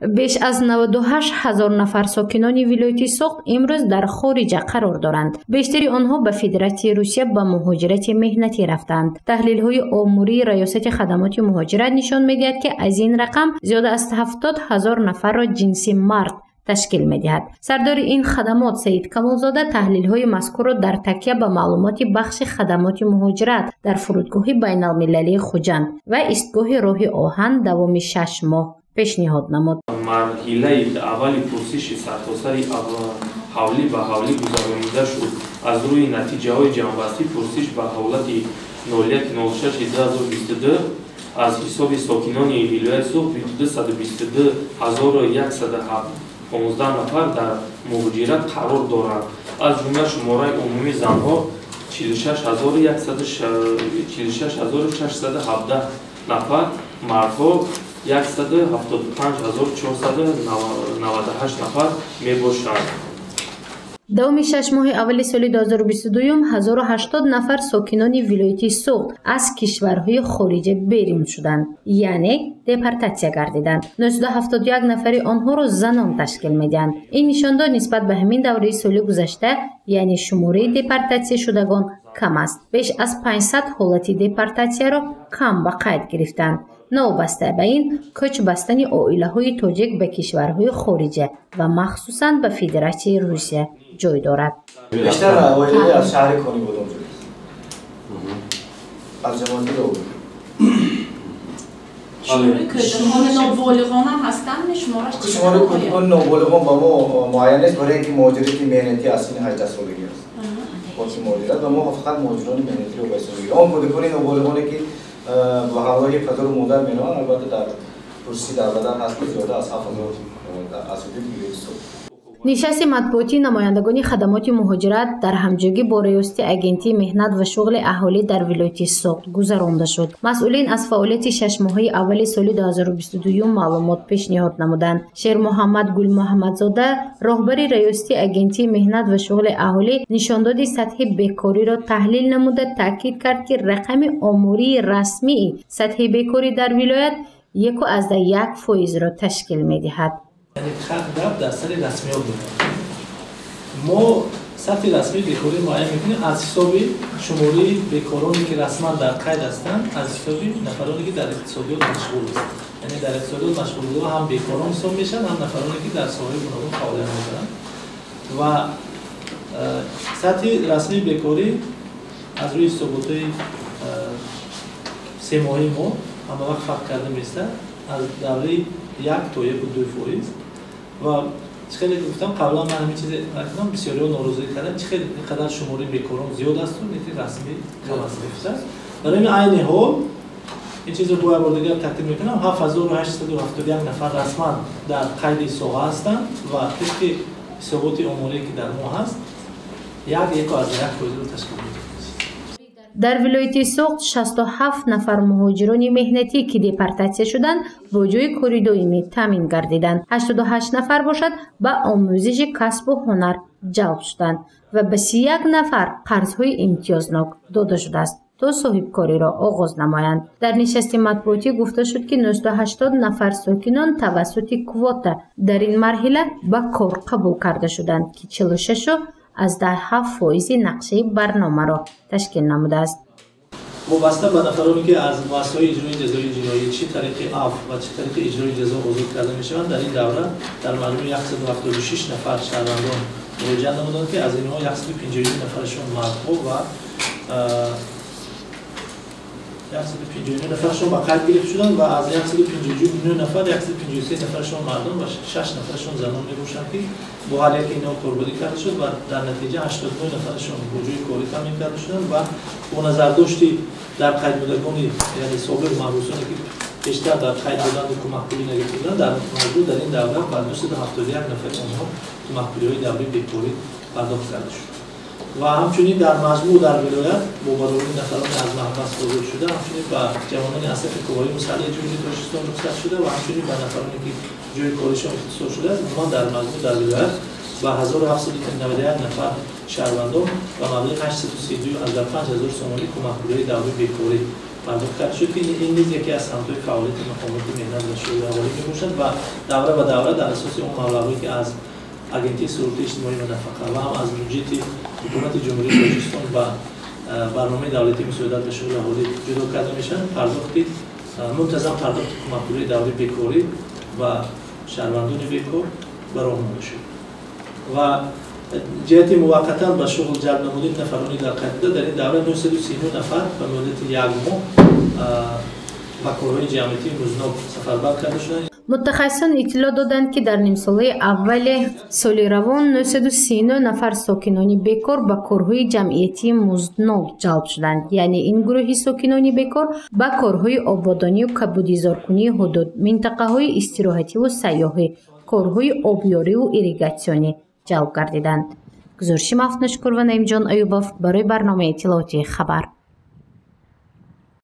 Беш аз 98 ҳазор нафар сокинони вилояти Суғд имрӯз дар хориҷа қарор доранд. Бештари онҳо ба Федератсияи Русия ба муҳоҷирати меҳнатӣ рафтанд. Таҳлилҳои омурии Раёсати хадамоти муҳоҷират нишон медиҳад, ки аз ин рақам зиёда аз 70 ҳазор нафарро ҷинси мард ташкил медиҳад. Сардори ин хадамот Саид Камолзода таҳлилҳои мазкурро дар такя ба маълумоти бахши хадамоти муҳоҷират дар фурудгоҳи байналмилалии Хуҷанд ва истгоҳи роҳи оҳан давоми 6 моҳ пешниҳод намуд. Марҳилаи аввали пурсиши сартосари ҳавлӣ ба ҳавлӣ гузаронида шуд. Аз рӯи натиҷаҳои ҷамъбастӣ пурсиш ба ҳолати 01.06.2022 аз ҳисоби сокинони вилояти Суғд 222115 нафар дар муҳоҷират қарор доранд. Аз ҷумла шумораи умумии занҳо 46617 нафар, мардҳо 175498 нафар мебошанд. Давоми 6 моҳи аввали соли 2022 1080 нафар сокинони вилояти Суғд аз кишварҳои хориҷа берун шуданд, яъне депортатсия гардиданд. 971 нафари онҳоро занон ташкил медиҳанд. Ин нишондод нисбат ба ҳамин давраи соли гузашта, яъне шумораи депортатсияшудагон кам аст. Беш аз 500 ҳолати депортатсияро кам ба қайд гирифтанд. Новобаста ба ин, кӯч бастани оилаҳои тоҷик ба кишварҳои хориҷа ва махсусан ба Федератсияи Русия ҷой дорад. Бештар оилаи аз шаҳри Конибодом аз ҷамоати Лобуд. Шумораи кӯдакони ноболиғонам ҳастанд? Шумораш чӣ? Шумораи кӯдакони ноболиғон ба мо муайян нест, барои ин ки муҳоҷирати меҳнатӣ аз синни 18 солагӣ аст. Хоси муҳоҷират ва мо фақат муҳоҷирони меҳнатиро ба ҳисоб мегирем. Он кӯдакони ноболиғоне ки ба ҳамроҳи падару модар мераванд, албатта дар пурсиши дар бадан ҳаст, ки зиёда аз 7000 аз ҳудуди вилояти Суғд. Нишасти матбуотии намояндагони хадамоти муҳоҷират дар ҳамҷойгӣ бо Раёсати Агентии меҳнат ва шуғли аҳолӣ дар вилояти Суғд гузаронда шуд. Масъулин аз фаъолияти 6 моҳаи аввали соли 2022 маълумот пешниҳод намуданд. Шермуҳаммад Гулмуҳаммадзода, роҳбари Раёсати Агентии меҳнат ва шуғли аҳолӣ, нишондоди сатҳи бекориро таҳлил намуда, таъкид кард, ки рақами омории расмии сатҳи бекорӣ дар вилоят 1,1 фоизро ташкил медиҳад. Яъне гап дар сари расмиёт мемонад. Мо сатҳи расмии бекорӣ муайян мекунем аз ҳисоби шумории бекороне, ки расман дар қайд ҳастанд, аз ҳисоби нафароне, ки дар иқтисодиёт машғул ҳастанд. Яъне дар иқтисодиёт машғулҳо ҳам бекорон ҳисоб мешаванд, ҳам нафароне, ки дар соҳаи гуногун фаъолият мебаранд. Ва сатҳи расмии бекорӣ аз рӯи ҳисоботҳои семоҳаи мо ҳамавақт фарқ карда меистад, аз давраи 1 то 1,2%. Ва чӣ хеле гуфтам қаблан, ман ҳамин чизе накунам, бисёриҳо норозигӣ карданд, чӣ хеле ин қадар шумораи бекорон зиёд асту лекин расмӣ кам аст гуфтааст. Барои ҳамин айни ҳол ин чизро бо як бор дигар таъкид мекунам: 7871 нафар расман дар қайди соҳа ҳастанд ва тибқи ҳисоботи оморие, ки дар мо ҳаст, 1,1%-ро ташкил медиҳад. Дар вилояти Суғд 67 нафар муҳоҷирони меҳнатӣ, ки депортатсия шуданд, бо ҷойи кори доимӣ таъмин гардиданд. 88 нафар бошад, ба омӯзиши касбу ҳунар ҷалб шуданд ва ба 31 нафар қарзҳои имтиёзнок дода шудааст, то соҳибкориро оғоз намоянд. Дар нишасти матбуотӣ гуфта шуд, ки 980 нафар сокинон тавассути квота дар ин марҳила ба кор қабул карда шуданд, ки 46,7% нақшаи барномаро ташкил намудааст. Вобаста ба нафароне, ки аз муассисаҳои иҷрои ҷазои ҷиноӣ чӣ тариқи афв ва чӣ тариқи иҷрои ҷазо озод карда мешаванд, дар ин давра дар маҷмӯъ 176 нафар шаҳрвандон муроҷиат намуданд, ки аз инҳо 152 нафарашон мардҳо ва 159 нафарашон ба қайд гирифта шуданд ва аз 159 нафар 153 нафарашон мардон ва 6 нафарашон занон мебошанд, ки бо ҳар яке инҳо корбарӣ карда шуд ва дар натиҷа 89 нафарашон бо ҷои корӣ таъмин карда шуданд. Ва бо назардошти дар қайд будагони, яъне собиқ маҳбусоне, ки пештар дар қайд буданду кӯмакпулӣ нагирифта буданд, дар маҷмӯъ дар ин давра ба 271 нафари онҳо кӯмакпулиҳои даврии бекорӣ пардохт карда шуд. Ва ҳамчунин дар маҷмӯъ дар вилоят бо баробари нафарони аз маҳбас озод шуда, ҳамчунин ба ҷавонони аз сафи қувваҳои мусаллаҳи Ҷумҳурии Тоҷикистон рухсат шуда ва ҳамчунин ба нафароне, ки ҷои коришон ихтисос шудааст, умуман дар маҷмӯъ дар вилоят ба 1791 нафар шаҳрвандон ба маблағи 832,5 ҳазор сомонӣ кӯмакпулиҳои даврии бекорӣ. Пардохт карда шуд, ки ин низ яке аз самтҳои фаъолияти мақомоти меҳнат ва шуғли аҳолӣ мебошад ва давра ба давра дар асоси он маблағҳое, ки аз Агентии суғуртаи иҷтимоӣ ва нафақа ва ҳам аз буҷети Ҳукумати Ҷумҳурии Тоҷикистон ба барномаи давлатии мусоидат ба шуғли аҳолӣ ҷудо карда мешаванд, пардохти мунтазам, пардохти кӯмакпулии давраи бекорӣ ба шаҳрвандони бекор ба роҳ монда шуд ва ҷиҳати муваққатан ба шуғл ҷалб намудани нафарони дар қайд буда, дар ин давра 939 нафар ба муддати як моҳ ба корҳои ҷамъиятии музднок сафарбар карда шуданд. Мутахассисон иттилоъ доданд, ки дар нимсолаи аввали соли равон 939 нафар сокинони бекор ба корҳои ҷамъиятии музднок ҷалб шуданд. Яъне ин гурӯҳи сокинони бекор ба корҳои ободонию кабудизоркунии ҳудуд, минтақаҳои истироҳативу сайёҳӣ, корҳои обёриву ирригатсионӣ ҷалб гардиданд. Гузориши Мафтунашукур ва Наимҷон Аюбов барои барномаи иттилоотии «Хабар».